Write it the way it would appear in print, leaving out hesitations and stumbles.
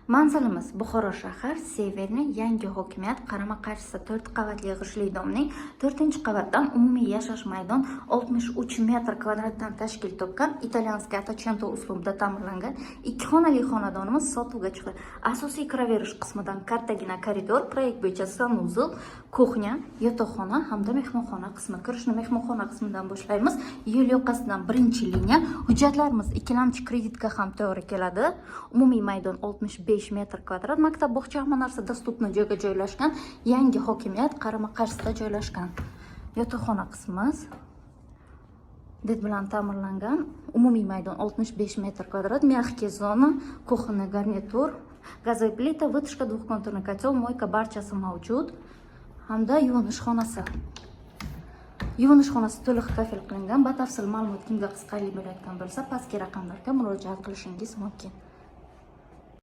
Manzilimiz Buxoro shahar, Severniy, yangi hokimiyat qarama qarshisi, to'rt qavatli g'ishtli domning to'rtinchi qavatdan umumiy yashash maydon 63 metr kvadratdan tashkil topgan, итальянский ottocento uslubida ta'mirlangan ikki xonali xonadonimiz sotuvga chiqdi. Asosiy kiraverish qismidan kattagina koridor, proyekt bo'yicha санузел, кухня, yotoqxona hamda mehmonxona qismi. Kirishni mehmonxona qismidan boshlaymiz. Yo'l yoqasidan birinchi liniya. Hujjatlarimiz ikkilamchi kreditga ham to'g'ri keladi. Umumiy maydon 65 metr kvadrat. Maktab, bog'cha, hamma narsa доступный joyga joylashgan. Yangi hokimiyat qarama qarshisida joylashgan. Yotoqxona qismimiz ded bilan ta'mirlangan. Umumiy maydon 65 metr kvadrat, мягкий зона, кухонный гарнитур, газовый плита, вытяжка, двухконтурный котел, мойка, barchasi mavjud hamda yuvinish xonasi. Yuvinish xonasi to'liq kafel qilingan. Batafsil ma'lumot kimga qiziqarli bo'layotgan bo'lsa, pastki raqamlarga murojaat qilishingiz mumkin.